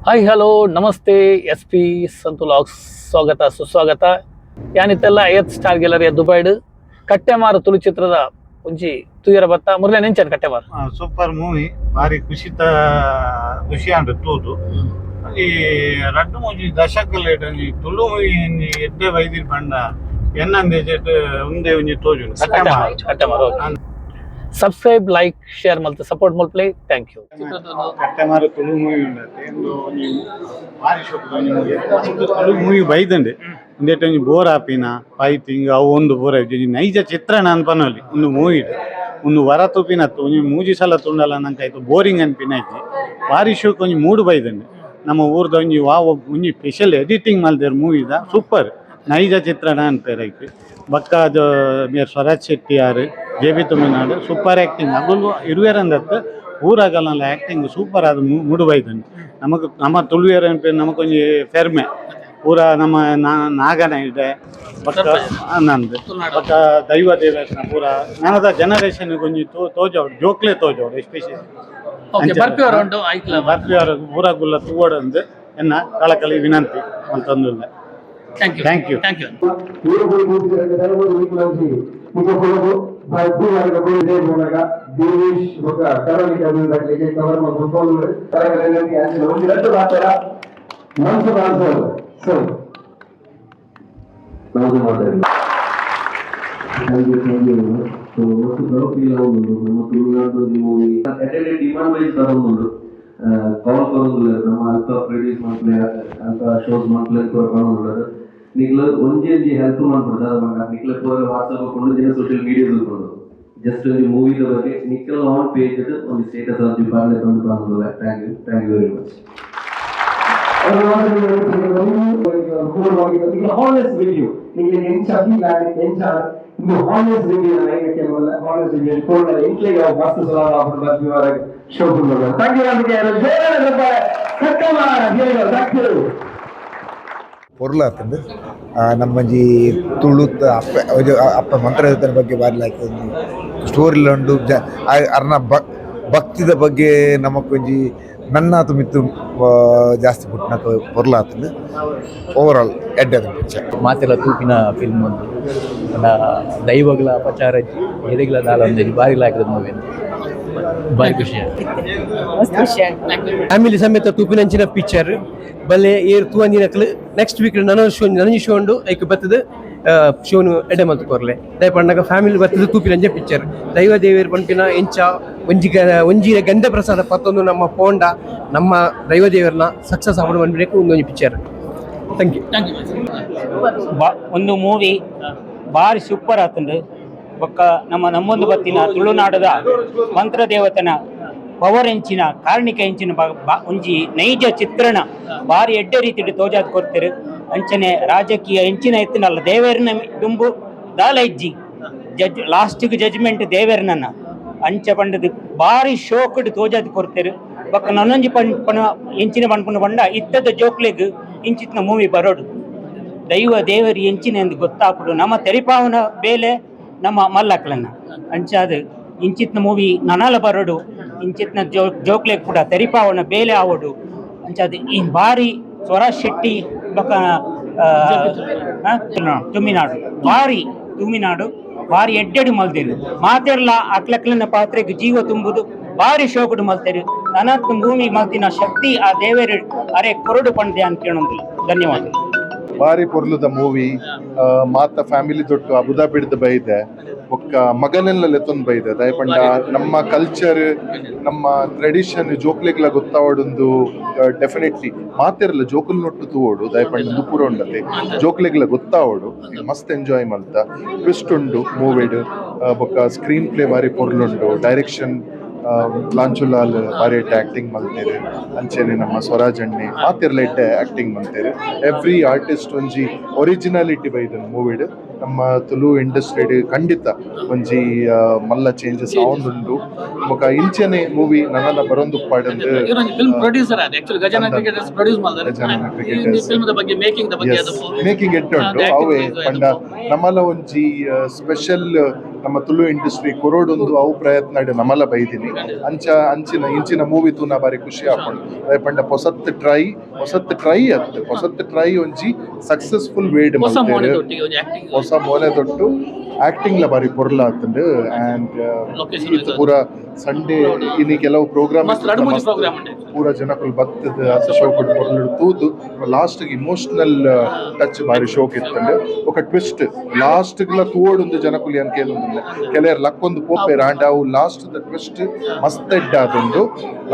Hi, hello, ನಮಸ್ತೆ. S P Santu vlogs ಸ್ವಾಗತ, ಸುಸ್ವಾಗತ. ಯಾನಿತ್ತೆಲ್ಲ ಏತ್ ಸ್ಟಾರ್ ಗ್ಯಾಲರಿಯ ದುಬೈಡ್ ಕಟ್ಟೆಮಾರು ತುಳು ಚಿತ್ರದ ಒಂಜಿ ತೂಯರ ಬತ್ತ. ಮುರ್ಲೆ, ನೆಂಚನ್ ಕಟ್ಟೆಮಾರು? ಸೂಪರ್ ಮೂವಿ, ಭಾರಿ ಖುಷಿತ, ಖುಷಿ ಆಂಡ್ ತೂದು. ಈ ರಡ್ಡ್ ಮೂಜಿ ದಶಕಲೇಟ್ ಒಂಜಿ ತುಳು ಮೂವಿ ಒಂಜಿ ಎಡ್ಡೆ ಬೈದಿರ್ ಪಂಡ ಎನ್ನಂದೇಜೆಟ್ ಉಂದೆ ಒಂಜಿ ತೋಜುಂಡು Kattemaru. Kattemaru. Subscribe, like, share ಮಲ್ತ್ ಸಪೋರ್ಟ್ ಮಲ್ಪ್ಲೆ. Thank you. Kattemaru Tulu movie ಉಂಡತೆ. ಉಂದು ಒಂಜಿ ಭಾರಿ ಶೋಕುದ ಒಂಜಿ ಮೂವಿ. ಮಸ್ತ್ ತುಳು ಮೂವಿ ಬೈದಂಡೆ. ಉಂದೆಟ್ ಒಂಜಿ ಬೋರ್ ಆಪಿನ ಫೈಟಿಂಗ್ ಅವು ಒಂದು ಬೋರ್ ಆಪಿ. ಒಂಜಿ ನೈಜ ಚಿತ್ರಣ ಅಂತ ಪನೊಲಿ ಉಂದು ಮೂವಿ. ಉಂದು ವರ ತೂಪಿನತ್ತು ಒಂಜಿ ಮೂಜಿ ಸಲ ತುಂಡಲ ನಂಗೆ ಆಯ್ತು ಬೋರಿಂಗ್ ಅನ್ಪಿನ ಇಜ್ಜಿ. ಭಾರಿ ಶೋಕ್ ಒಂಜಿ ಮೂಡು ಬೈದಂಡೆ. ನಮ್ಮ ಊರ್ದ ಒಂಜಿ ವಾ ಒಂಜಿ ಸ್ಪೆಷಲ್ ಎಡಿಟಿಂಗ್ ಮಲ್ದೇರ್ ಮೂವಿದ. ಸೂಪರ್ ನೈಜ ಚಿತ್ರಣ ಅನ್ಪೇರ್ ಐಕ್. ಬೊಕ್ಕ ಅದು ಮೇರ್ ಸ್ವರಾಜ್ ಶೆಟ್ಟಿ ಆರ್, J B Thuminadu super acting. ಅಗುಲು ಇರುವೆರಂದತ್ತು ಊರಾಗಲ್ಲ ಆ್ಯಕ್ಟಿಂಗ್ ಸೂಪರ್ ಆದ್ ಮೂಡು ಬೈದಂಡು. ನಮಕ್ ನಮ್ಮ ತುಳುವೆರ್ ಅನ್ಪೇರ್ ನಮಕೊಂಜಿ ಪೆರ್ಮೆ. ಪೂರ ನಮ್ಮ ನಾಗನ ಇದೆ ಬೊಕ್ಕ ನಂದು ಬೊಕ್ಕ ದೈವ ದೇವರ್ನ ಪೂರ ನನದ ಜನರೇಷನ್ ಒಂಜಿ ತೋಜೋಡು, ಜೋಕ್ಲೆ ತೋಜೋಡು ಎಸ್ಪೆಷಲಿ. ಓಕೆ, ಬರ್ಪಿಯವರು ಉಂಟು ಐಕ್ಲ. ಬರ್ಪಿಯವರು ಪೂರ ಗುಲ್ಲ ತೂವೊಡಂದು ಎನ್ನ ಕಳಕಳಿ ವಿನಂತಿ ಅಂತಂದುಲ್ಲ. Thank you. Thank you. Thank you. Devesh ಬೊಕ್ಕ ಕರೋಲಿಕ ಕವರ್ ಒಂಜಿ ರಡ್ಡ್ ಮಾತಾಡ ಮನ್ಸು ಮಾನ್ಸೋದು ಸೊ. Thank you, thank you. So ಮಸ್ತ್ ಪ್ರೌಡ್ ಫೀಲ್ ಆವೊಂದುಂಡು. ನಮ್ಮ ತುಳುನಾಡ್ದ ಒಂಜಿ ಮೂವಿ ಎಡ್ಡೆ ಡಿಮಾಂಡ್ ವೈಸ್ ಬರೊಂದುಂಡು. ಕಾಲ್ ಕೊರೊಂದುಲ್ಲೆರ್. ನಮ್ಮ ಅಲ್ಪ ಪ್ರೊಡ್ಯೂಸ್ ಮಲ್ಪುಲೆ, ಅಲ್ಪ ಶೋಸ್ ಮಲ್ಪುಲೆ ಪೂರ ಪನೊಂದುಲ್ಲೆರ್. ನಿಕ್ಲು ಒಂಜಿ ಒಂಜಿ ಹೆಲ್ಪ್ ಮಲ್ಪೊಡು. ದಾದ ಪಂಡ ನಿಕ್ಲ ಪೂರ ವಾಟ್ಸಪ್ ಉಪ್ಪುಂಡು, ಜಿನ ಸೋಷಿಯಲ್ ಮೀಡಿಯಾ ಉಪ್ಪುಂಡು. ಜಸ್ಟ್ ಒಂಜಿ ಮೂವಿದ ಬಗ್ಗೆ ನಿಕ್ಲ ಆನ್ ಪೇಜ್ ಒಂಜಿ ಸ್ಟೇಟಸ್ ಒಂಜಿ ಪಾಡ್ಲೆ ಪಂದ್ ಪನೊಂದುಲ್ಲೆ. Thank you, thank you very much. Honest review ನಿಮಗೆ ಎಂಚ ಫೀಲ್ ಆಗಿ ಎಂಚ ಇಂದು ಹಾನೆಸ್ಟ್ ರಿವ್ಯೂ ನೈನಕ್ಕೆ ಹಾನೆಸ್ಟ್ ರಿವ್ಯೂ ಕೊಡಲ ಎಂಕ್ಲೆಗೆ ಮಸ್ತ್ ಸುಲಭ ಆಪುಂಡು ಬರ್ಪಿವಾರ show. Thank you. Thank you. ಪೊರ್ಲಾತುಂಡು. ನಮ್ಮಂಜಿ ತುಳುತ ಅಪ್ಪೆ ಒಂಜಿ ಅಪ್ಪ ಮಂತ್ರದೇವತನ ಬಗ್ಗೆ ಬಾರಿ ಲಾಯ್ಕ್ ಒಂಜಿ ಸ್ಟೋರಿಲ ಉಂಡು. ಜ ಅರ್ನ ಭಕ್ತಿದ ಬಗ್ಗೆ ನಮಕೊಂಜಿ ನನ್ನಾತು ಮಿತ್ತು ಜಾಸ್ತಿ ಪುಟ್ಟುನ ಪೊರ್ಲಾತುಂಡು. ಓವರ್ ಆಲ್ ಎಡ್ಡೆ ಪಿಕ್ಚರ್. ಮಾತೆಲ್ಲ ತೂಪಿನ ಫಿಲ್ಮ್ ಉಂಡು. ಪಂಡ ದೈವಗಳ ಅಪಚಾರ ಎದೆಗ್ಲ ದಾಲ ಒಂಜಿ ಬಾರಿ ಲಾಯ್ಕದ ಮೂವಿ, ಬಾರಿ ಖುಷಿ ಆಯ್ತು. ಮಸ್ತ್ ಖುಷಿ ಆಯ್ತು. ಫ್ಯಾಮಿಲಿ ಸಮೇತ ತೂಪಿನಂಚಿನ ಪಿಕ್ಚರ್. ಬಲ್ಲೆ ಏರ್ ತೂವಂದಿನಕ್ಲು ನೆಕ್ಸ್ಟ್ ವೀಕ್ ನನ ಶೋ, ನನಂಜಿ ಶೋ ಉಂಡು. ಐಕ್ ಬತ್ತದ ಶೋನು ಎಡ್ಡೆ ಮಲ್ತ್ ಕೊರ್ಲೆ. ದಾಯೆ ಪನ್ನಗ ಫ್ಯಾಮಿಲಿ ಬತ್ತದ ತೂಪಿನಂಚ ಪಿಕ್ಚರ್. ದೈವ ದೇವೆರ್ ಪನ್ಪಿನ ಎಂಚ ಒಂಜಿ ಒಂಜಿ ಗಂಧ ಪ್ರಸಾದ ಪತ್ತೊಂದು ನಮ್ಮ ಪೋಂಡ ನಮ್ಮ ದೈವ ದೇವರ್ನ ಸಕ್ಸಸ್ ಆವಡ್ ಪನ್ಪಿನಕ್ಕೆ ಒಂದೊಂಜಿ picture. Thank you. Thank you. ಒಂದು ಮೂವಿ ಭಾರಿ ಸೂಪರ್ ಆತಂದು. ಬೊಕ್ಕ ನಮ್ಮ ನಮ್ಮೊಂದು ಬತ್ತಿನ ತುಳುನಾಡದ ಮಂತ್ರದೇವತನ ಪವರ್ ಎಂಚಿನ, ಕಾರ್ಣಿಕ ಎಂಚಿನ ಒಂಜಿ ನೈಜ ಚಿತ್ರಣ ಭಾರಿ ಎಡ್ಡೆ ರೀತಿಡ್ ತೋಜಾದ್ ಕೊರ್ತೆರ್. ಅಂಚನೆ ರಾಜಕೀಯ ಎಂಚಿನ ಎತ್ತಿನಲ್ಲ, ದೇವೆರ್ನ ದುಂಬು ದಾಲ ಇಜ್ಜಿ. ಜಡ್ಜ್ ಲಾಸ್ಟಿಗೆ ಜಡ್ಜ್ಮೆಂಟ್ ದೇವೆರ್ನನ್ನ ಅಂಚ ಪಂಡದು ಭಾರಿ ಶೋಕ್ಡ್ ತೋಜಾದ್ ಕೊರ್ತೆರ್. ಬೊಕ್ಕ ನನೊಂಜಿ ಪಣ್ ಪಣ ಎಂಚಿನ ಪನ್ಪುನ ಪಂಡ, ಇತ್ತದ ಜೋಕ್ಲೆಗ್ ಇಂಚಿತ್ತಿನ ಮೂವಿ ಬರೋಡು. ದೈವ ದೇವರು ಎಂಚಿನ ಎಂದು ಗೊತ್ತಾಪುಡು. ನಮ್ಮ ತೆರಿಪಾವನ ಬೇಲೆ ನಮ್ಮ ಮಲ್ಲಕ್ಲನ್ನ. ಅಂಚಾದ್ ಇಂಚಿತ್ನ ಮೂವಿ ನನಲ ಬರೋಡು. ಇಂಚಿತ್ನ ಜೋಕ್ಲೆಗ್ ಕೂಡ ತೆರಿಪಾವನ ಬೇಲೆ ಆವೊಡು. ಅಂಚಾದ್ ಈ ಬಾರಿ ಸ್ವರಾಜ್ ಶೆಟ್ಟಿ ಬೊಕ್ಕ ತುಮಿನಾಡು, ಬಾರಿ ತುಮಿನಾಡು ಬಾರಿ ಎಡ್ಡೆಡು ಮಲ್ದೆರ್. ಮಾತೆರ್ಲ ಅಕ್ಲಕ್ಲನ ಪಾತ್ರೆಗ್ ಜೀವ ತುಂಬುದು ಬಾರಿ ಶೋಕುಡು ಮಲ್ತೆರ್. ನನತ್ ಭೂಮಿ ಮಲ್ತಿನ ಶಕ್ತಿ ಆ ದೇವೆರ್ ಅರೆ ಕೊರಡು ಪಂಡೆ ಅಂತ ಕೇಳೊಂದಿಲ್ಲ. ಧನ್ಯವಾದ. ಬಾರಿ ಪೊರ್ಲುದ ಮೂವಿ. ಮಾತ ಫ್ಯಾಮಿಲಿ ದೊಟ್ಟು ಅಬುದಾಬಿಡ್ದು ಬೈದೆ. ಬೊಕ್ಕ ಮಗನೆಲ್ಲ ಲೆತ್ತೊಂದು ಬೈದೆ. ದಯಪಂಡ ನಮ್ಮ ಕಲ್ಚರ್, ನಮ್ಮ ಟ್ರೆಡಿಷನ್ ಜೋಕ್ಲೆಗ್ಲ ಗೊತ್ತಾವಡೊಂದು. ಡೆಫಿನೆಟ್ಲಿ ಮಾತೆರ್ಲ ಜೋಕುಲ್ ನೊಟ್ಟು ತೂವೊಡು. ದಯಪಂಡ ದುಪುರ ಉಂಡತೆ ಜೋಕ್ಲೆಗ್ಲ ಗೊತ್ತಾವಡು. ಮಸ್ತ್ ಎಂಜಾಯ್ ಮಲ್ತ. ಟ್ವಿಸ್ಟ್ ಉಂಡು ಮೂವಿಡ್. ಬೊಕ್ಕ ಸ್ಕ್ರೀನ್ ಪ್ಲೇ ಬಾರಿ ಪೊರ್ಲುಂಡು. ಡೈರೆಕ್ಷನ್ ಲಾಂಚುಲಾಲ್ ಬಾರಿ ಎಡ್ಡೆ ಆಕ್ಟಿಂಗ್ ಮಲ್ತೇರು. ಅಂಚೆನೆ ನಮ್ಮ ಸ್ವರಾಜ್ ಅಣ್ಣೆ ಮಾತೆರ್ಲ ಎಡ್ಡೆ ಆಕ್ಟಿಂಗ್ ಮಲ್ತೇರು. ಎವ್ರಿ ಆರ್ಟಿಸ್ಟ್ ಒಂಜಿ ಒರಿಜಿನಾಲಿಟಿ ಬೈದನ್ ಮೂವಿಡ್. ನಮ್ಮ ತುಳು ಇಂಡಸ್ಟ್ರಿಡ್ ಖಂಡಿತ ಒಂಜಿ ಮಲ್ಲ ಚೇಂಜಸ್ ಆವೊಂದುಂಡು. ಬೊಕ ಇಂಚೆನೆ ಮೂವಿ ನನಲ ಬರೊಂದುಪ್ಪಾಡಂದು. ಇವರೊಂಜಿ ಫಿಲ್ಮ್ ಪ್ರೊಡ್ಯೂಸರ್ ಆದ ಆಕ್ಚುಲಿ ಗಜಾನನ ಕ್ರಿಕೆಟರ್ಸ್ ಪ್ರೊಡ್ಯೂಸ್ ಮಾಡ್ತಾರೆ. ಗಜಾನನ ಕ್ರಿಕೆಟರ್ಸ್. ಫಿಲ್ಮ್ the ಬಗ್ಗೆ, ಮೇಕಿಂಗ್ the ಬಗ್ಗೆ ಅದು ಮೇಕಿಂಗ್ ಎಡ್ಡೆ ಉಂಟು. ಅವೇ ಪಂಡ ನಮ್ಮಲ ಒಂಜಿ ಸ್ಪೆಷಲ್ ನಮ್ಮ ತುಳು ಇಂಡಸ್ಟ್ರಿ ಕೊರೋಡೊಂದು ಅವು ಪ್ರಯತ್ನ ನಮಲ ಬೈದಿನಿ. ಅಂಚ ಅಂಚಿನ ಇಂಚಿನ ಮೂವಿ ತೂನ ಬಾರಿ ಖುಷಿ ಆಪುಂಡು. ಪಂಡ ಪೊಸತ್ ಟ್ರೈ, ಪೊಸತ್ ಟ್ರೈ ಅತ್, ಪೊಸತ್ ಟ್ರೈ ಒಂಜಿ ಸಕ್ಸಸ್ಫುಲ್ ವೇಡ್. ಹೊಸ ಮೋನೆ ದೊಟ್ಟಿಗೆ ಒಂಜಿ ಆಕ್ಟಿಂಗ್. ಹೊಸ ಮೋನೆ ತೊಟ್ಟು ಆಕ್ಟಿಂಗ್ ಲ ಬಾರಿ ಪೊರ್ಲ ಆತುಂಡು. ಅಂಡ್ Location ಪೂರ ಸಂಡೇ ಇನಿ ಕೆಲವು ಪ್ರೋಗ್ರಾಮ್. ಮಸ್ತ್ ರಡ್ಡ್ ಮೂಜಿ program ಉಂಡು. ಪೂರ ಜನಕುಲು ಬತ್ತದ ಅತ್ ಶೋಕ್ ಪೊರ್ಲುಡು ತೂದು, last emotional touch ಬಾರಿ ಶೋಕ್ ಇತ್ತಂಡು. ఒక ಟ್ವಿಸ್ಟ್ ಲಾಸ್ಟ್ ಗ್ಲ ತೂವೊಡುಂದು ಜನಕುಲು ಏನ್ ಕೇನುಂದಿಲ್ಲ. ಕೆಲವರು ಲಕ್ಕೊಂದು ಪೋಪೆರ್, ಆಂಡ ಅವು last the twist ಮಸ್ತ್ ಎಡ್ಡ ಆದುಂಡು.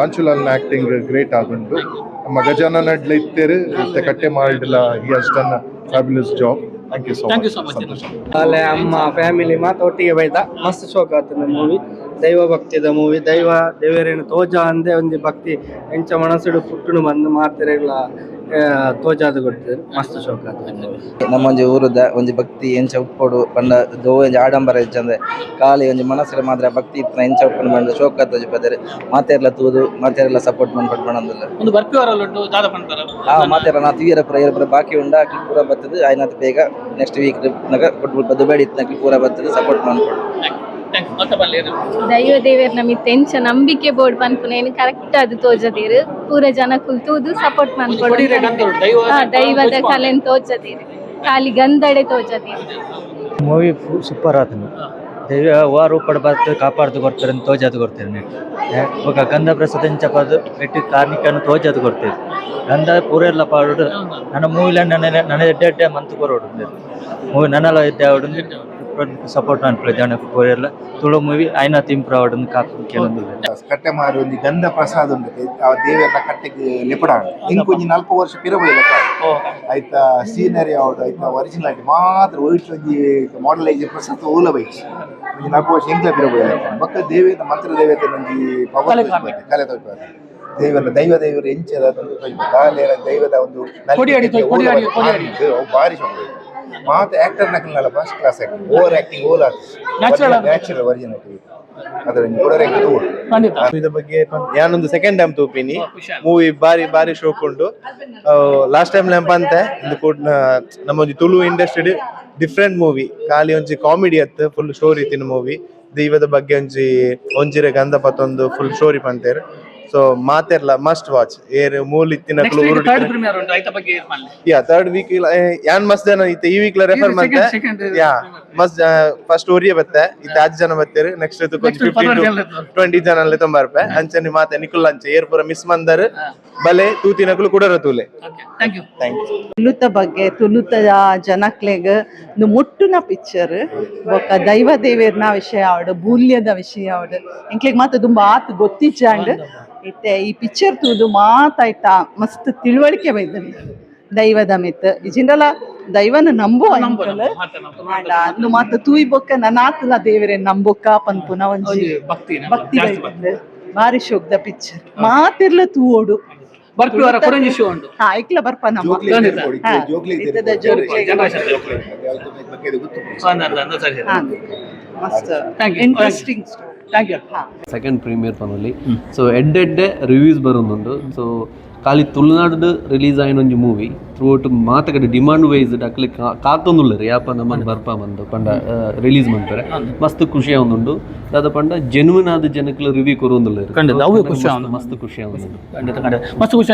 ಲಾಂಚುಲಾಲ್ನ ಆಕ್ಟಿಂಗ್ ಗ್ರೇಟ್ ಆದುಂಡು. ನಮ್ಮ ಗಜಾನನ ಅಡ್ಲ ಇತ್ತೇರು ಇತ್ತೆ ಕಟ್ಟೆ ಮಾಡಿಡ್ಲ. He has done fabulous job. Thank you so thank you much. So much. Santhosh. ಅಲ್ಲೇ ಅಮ್ಮ ಫ್ಯಾಮಿಲಿ ಮಾತ ಒಟ್ಟಿಗೆ ಬೈದ, ಮಸ್ತ್ ಶೋಕ್ ಆತನ ಮೂವಿ. ದೈವ ಭಕ್ತಿದ ಮೂವಿ. ದೈವ ದೇವರೇನು ತೋಜ ಅಂದೆ ಒಂಜಿ ಭಕ್ತಿ ಎಂಚ ಮನಸ್ಸುಡು ಪುಟ್ಟುನು ಬಂದು ಮಾತೆರೆಗ್ಲ ತೋಜಾದ್ ಕೊಡ್ತೇವೆ. ಮಸ್ತ್ ಶೋಕ್ ಆತನ ಮೂವಿ. ನಮ್ಮ ಒಂಜಿ ಊರುದ ಒಂಜಿ ಭಕ್ತಿ ಎಂಚ ಉಪ್ಪೊಡು ಪಂಡ, ದೋ ಒಂಜಿ ಆಡಂಬರ ಇಜ್ಜಂದೆ ಖಾಲಿ ಒಂಜಿ ಮನಸ್ಸಿನ ಮಾತ್ರ ಭಕ್ತಿ ಇತ್ತಿನ ಎಂಚ ಉಪ್ಪುಂಡು ಪಂಡ ಶೋಕ್ ಆತ ಒಂಜಿ ಪದರ್. ಮಾತೆರ್ಲ ತೂದು ಮಾತೆರ್ಲ ಸಪೋರ್ಟ್ ಮನ್ಪೊಡು ಪಂಡೊಂದುಲ್ಲ. ಒಂದು ಬರ್ಪಿ ವಾರಲ್ ಉಂಟು, ದಾದ ಪನ್ಪರ? ಆ ಮಾತೆರ ನಾ ತೂಯರ ಪೂರ ಏರ್ ಪೂರ ಬಾಕಿ ಉಂಡ ಅಕ್ಲು ಪೂರ ಬತ್ತದು. ಆಯ್ನಾತ್ ಬೇಗ ನೆಕ್ಸ್ಟ್ ವೀಕ್ ನಗ ದುಬೈಡ್ ಇತ್ತಿನಕ್ಲು ಪೂರ ಬತ್ತದು ಸಪೋರ್ಟ್ ಮನ್ಪೊಡು. Thank you. ಮತ್ತೆ ಪನ್ಲೆ. ದೈವ ದೇವೆರ್ ನಮಿತ್ ಎಂಚ ನಂಬಿಕೆ ಬೋರ್ಡ್ ಪನ್ಪುನೇನು ಕರೆಕ್ಟ್ ಅದು ತೋಜದೀರು. ಪೂರ ಜನ ತೂದು ಸಪೋರ್ಟ್ ಮನ್ಪೊಡು. ಕೊಡಿರೆ ಗಂಧೋಡು, ದೈವ ದೈವದ ಕಲೆನ್ ತೋಜದೀರು, ಖಾಲಿ ಗಂಧಡೆ ತೋಜದೀರು. ಮೂವಿ ಸೂಪರ್ ಆತನು. ದೈವ ವಾ ರೂಪಡ್ ಬತ್ತು ಕಾಪಾಡ್ದು ಕೊಡ್ತಾರೆ, ತೋಜಾದು ಕೊಡ್ತೇನೆ. ಬೊಕ ಗಂಧ ಪ್ರಸಾದ ಇಂಚಪದು ಎಟ್ಟು ಕಾರ್ನಿಕನು ತೋಜಾದು ಕೊಡ್ತೇವೆ. ಗಂಧ ಪೂರ ಎಲ್ಲ ಪಾಡೋಡು. ನನ್ನ ಮೂವಿಲ ನನ್ನ ನನ್ನ ಎಡ್ಡೆ ಎಡ್ಡೆ ಮಂತ್ ಕೊರೋಡು. ಮೂವಿ ನನ್ನಲ ಎಡ್ಡೆ ಆವಡು, ಸಪೋರ್ಟ್ ಮನ್ಪುಲೆ ಜನಕ್ಕೆ ಪೂರ ಎಲ್ಲ. ತುಳು ಮೂವಿ ಆಯ್ನಾತ್ ಇಂಪ್ರೂವ್ ಆವಡು ಕಾಪು ಕೇಳೊಂದುಲ್ಲೆ. ಕಟ್ಟೆ ಮಾರಿ ಒಂಜಿ ಗಂಧ ಪ್ರಸಾದ ಉಂಟು. ಆ ದೇವರ ಕಟ್ಟೆಗೆ ಲೆಪಡ ಇಂಕೊಂಜಿ 40 ವರ್ಷ ಪಿರ ಬೈಲಕ ಐತ ಸೀನರಿ ಆವಡು, ಐತ ಒರಿಜಿನಾಲಿಟಿ ಮಾತ್ರ. ಒಯ್ಟ್ ಒಂಜಿ ಮಾಡಲೈಸ್ ಪ್ರಸಾದ ಓಲ ಬೈಚ್ ಒಂಜಿ 40 ವರ್ಷ ಎಂಕ್ಲ ಪಿರ ಬೈಲಕ. ಬೊಕ್ಕ ದೇವೇದ ಮಂತ್ರ ದೇವತೆ ಒಂಜಿ ಪವರ್ ಕಲೆ ತೋಜ್ಪಾದ. ದೇವರ ದೈವ ದೇವರು ಎಂಚದ ತೋಜ್ಪಾದ. ದೈವದ ಒಂದು ಕೊಡಿಯಾಡಿ ಕೊಡಿಯಾಡಿ ಕೊಡಿಯಾಡಿ. ಅವು ಭಾರಿ ಶೋಕ. ಮಾತ actor ನಕಲ್ನಲ್ಲ, first class acting, over acting ಓಲ್. Natural. Natural originality ಅದರ ಕೊಡರೆ. ಖಂಡಿತ. ಇದ್ರ ಬಗ್ಗೆ ಯಾನೊಂದು ಸೆಕೆಂಡ್ ಟೈಮ್ ತೂಪಿನಿ. ಖುಷಿ ಆಯ್ತು. ಮೂವಿ ಬಾರಿ ಬಾರಿ ಶೋಕ್ ಉಂಡು. ಲಾಸ್ಟ್ ಟೈಮ್ ನೆಂಪ ಅಂತೆ. ಇಂದು ಕೂಡ ನಮ್ಮ ಒಂಜಿ ತುಳು industry different movie. ಖಾಲಿ ಒಂಜಿ ಕಾಮಿಡಿ ಅತ್ತು, ಫುಲ್ ಸ್ಟೋರಿ ಇತ್ತಿನ ಮೂವಿ. ದೈವದ ಬಗ್ಗೆ ಒಂಜಿ ಒಂಜಿರೆ ಗಂಧ ಪತ್ತೊಂದು ಫುಲ್ ಸ್ಟೋರಿ ಪಂತೇರ್. ಸೊ ಮಾತೆರ್ಲ ಮಸ್ಟ್ ವಾಚ್. ಏರ್ ಮೂಲ್ ಇತ್ತಿನ next week third premier ಉಂಟು, ಐತ ಬಗ್ಗೆ ಏನ್ ಪನ್ಲೆ? ಯಾ, ಥರ್ಡ್ ವೀಕ್ ಯಾನ್ ಮಸ್ತ್ ಜನ ಇತ್ತೆ ಈ ವೀಕ್ ರೆಫರ್ ಮಂತೆ. Second. ಯಾ, ಮಸ್ತ್. ಫಸ್ಟ್ ಒರಿಯೆ ಬತ್ತೆ, ಇತ್ತೆ 5 ಜನ ಬತ್ತೇರು. Next Next 15 ಜನ ಇತ್ತು. 20 ಜನ ಅಲ್ಲೇ ತೊಂಬಾರ್ಪೆ. ಅಂಚನೆ ಮಾತೆ ನಿಕುಲ್ ಅಂಚೆ ಏರ್ ಪೂರ ಮಿಸ್ ಮಂದರ್ ಬಲೆ ತೂತಿನಕುಲು ಕುಡರ ತೂಲೆ. Okay, thank you. Thank you. ತುಳುತ ಬಗ್ಗೆ, ತುಳುತ ಜನಕ್ಲೆಗ್ ಒಂದು ಮುಟ್ಟುನ ಪಿಕ್ಚರ್. ಬೊಕ್ಕ ದೈವ ದೇವೆರ್ನ ವಿಷಯ ಆವಡ್, ಬೂಲ್ಯದ ವಿಷಯ ಆವಡ್, ಎಂಕ್ಲೆಗ್ ಮಾತ ದುಂಬ ಆತ್ ಗೊತ್ತಿಜ್ಜಾಂಡ್. ಇತ್ತೆ ಈ ಪಿಕ್ಚರ್ ತೂದು ಮಾತಾಯ್ತಾ ಮಸ್ತ್ ತಿಳುವಳಿಕೆ ಬೈದನಿ ದೈವದ ಮಿತ್. ಇಜಿಂಡಲ ದೈವನ ನಂಬುವ ಎಂಕುಲು. ಆಂಡ ಅಂದು ಮಾತ ತೂಯ್ ಬೊಕ್ಕ ನನಾತ್ಲ ದೇವರೇ ನಂಬುಕ ಪನ್ಪುನ ಒಂಜಿ ಒಂಜಿ ಭಕ್ತಿ ನಮ್ಮ ಭಕ್ತಿ ಜಾಸ್ತಿ. ಬೈದಂಡ್. ಬಾರಿ ಶೋಕ್ದ ಪಿಕ್ಚರ್, ಮಾತಿರ್ಲ ತೂವೊಡು. ಬರ್ಪಿ ವಾರ ಕೊಡಂಜಿ ಶೋ ಉಂಟು. ಹಾ, ಐಕ್ಲ ಬರ್ಪ ನಮ್ಮ. ಹಾ, ಇತ್ತದ ಜೋಕ್ಲೆಗ್. ಸರಿ ಸರಿ. ಹಾ, ಮಸ್ತ್ Thank you. Interesting. Thank you. Second premier ಪನೊಲಿ. So ಎಡ್ಡೆ ಎಡ್ಡೆ ರಿವ್ಯೂಸ್ ಬರೋದುಂಡು. ಸೊ ಖಾಲಿ ತುಳುನಾಡು ರಿಲೀಸ್ ಆಯಿನ ಒಂಜಿ ಮೂವಿ, ಥ್ರೂಔಟ್ ಮಾತ ಕಡೆ ಡಿಮಾಂಡ್ ವೈಸ್ ಅಕ್ಲೆ ಕಾತೊಂದುಲ್ಲೆರ್ ಯಾಪ ನಮಕ್ ಬರ್ಪ ಬಂದು ಪಂಡ ರಿಲೀಸ್ ಮನ್ಪೆರೆ. ಮಸ್ತ್ ಖುಷಿ ಆವೊಂದುಂಡು. ದಾದ ಪಂಡ ಜೆನ್ಯೂನ್ ಆದ್ ಜನಕ್ಲು ರಿವ್ಯೂ ಕೊರೊಂದುಲ್ಲೆರ್. ಖಂಡಿತ, ಅವೇ ಖುಷಿ ಆವೊಂದು. ಮಸ್ತ್ ಖುಷಿ ಆವೊಂದುಂಡು. ಖಂಡಿತ ಖಂಡಿತ, ಮಸ್ತ್ ಖುಷಿ.